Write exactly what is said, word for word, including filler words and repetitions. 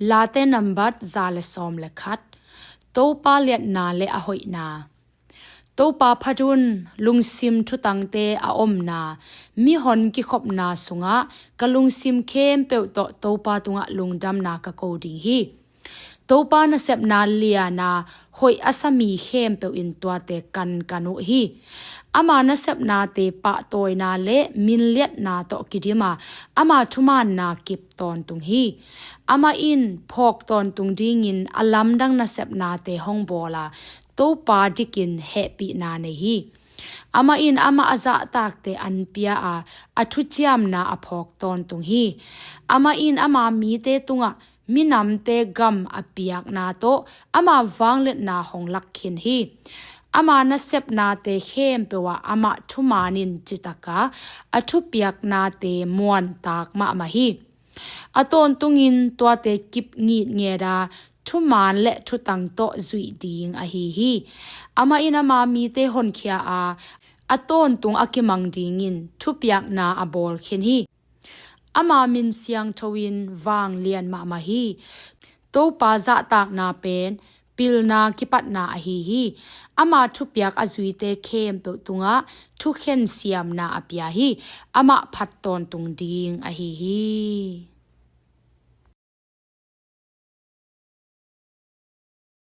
Late nambat za le sawm le khat. Topa liatna le a hoihna. Topa phat un, lungsim thutangte a omna, mihon kikhopna sungah ka lungsim khempeuh tawh Topa tungah lungdamna ka ko ding hi. Topa nasepna liana hoih a sa mi khempeuh in tuate kankan uh hi. Ama nasepnate pahtawina le minliatna tawh kidima, ama thumaanna kip tawntung hi. Amah in phawk tawntung dingin a lamdang nasepnate hong bawla, Topa dikin hehpihna nei hi. Amah in amah a zahtakte an pia a, a thuciamna a phawk tawntung hi. Amah in ama mite tungah minamte gam a piakna tawh ama vangliatna hong lak khin hi. Ama nasepnate khempeuh ah amah thumaanin citaka, a thupiaknate muantak mahmah hi. A tawntungin tuate kip ngitngeta, thumaan le thutang tawh zuih ding ahi hi. Amah in ama mite honkhia a, a tawntung a kimang dingin thupiakna a bawl khin hi. Ama min siangtho in vanglian mahmah hi. Topa zahtakna pen pilna kipatna ahi hi. Ama thupiak a zuite khempeuh tungah thukhen siamna a pia hi. Amah phat tawntung ding ahi hi.